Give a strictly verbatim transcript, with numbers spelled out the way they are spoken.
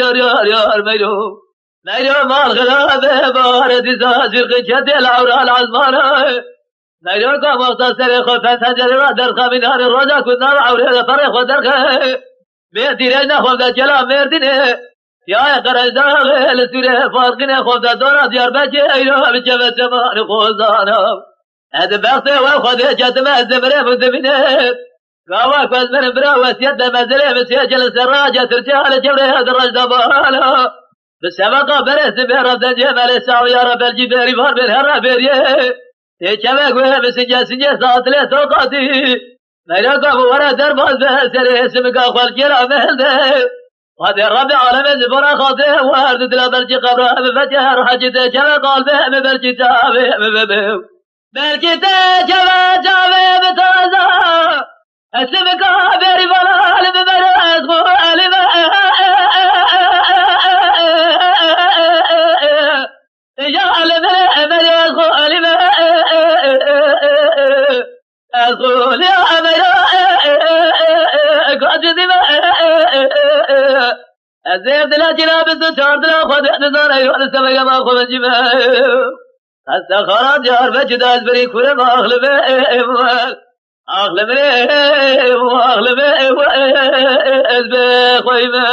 yar, yar, yar, Meyro. Meyro mal xirabe, bahare dîsa, zirqi çetê lawra lazmana. Meyro ka wexta serê xwe fesencerê ra derxa mînarê roja ku nav ewrê de perê xwe derxe. Bê tîreyna xwe de kela Mêrdînê. Piyayê Qerejdaxê li Sûrê Farqînê xwe de dora Diyarbekê eyro biçeve çemanê xozana. Ez bextê we Xwedê ketime ez dimirê min dimîne. Gava ku ez mirim bira wesiyet de mezelê min sê cil serra cetirçe li çevrê direjda bala. Bi şeveqa berê sibê re dencê melê şawiya re belkî bêrî var bên here bêriyê. Tê çevek wê bi since since satilê toqatî. Meyraka bi were derbaz be serê simika xwelkê re mehelde. Xwedê Rebê alemê ji bo re xatê werdidile belkî qebra em veke her hecî tê çevek qalbê em belkî çavê em vebe. Belkî te çava çavê bi taza. Esim ka berî bala li bi bere ez xwe elî me. Ya li me emerê ez xwe elî me. Ez xwe li emera gacî dî me. Ez ê dila cîna bi tu çar dila xwe de nizane yo li sevega ma xwe vecî me. Xestexana Diyarbekir de ez birî kure me axlime êwel. Axlime êw, axlime êw, ez bê xweyme.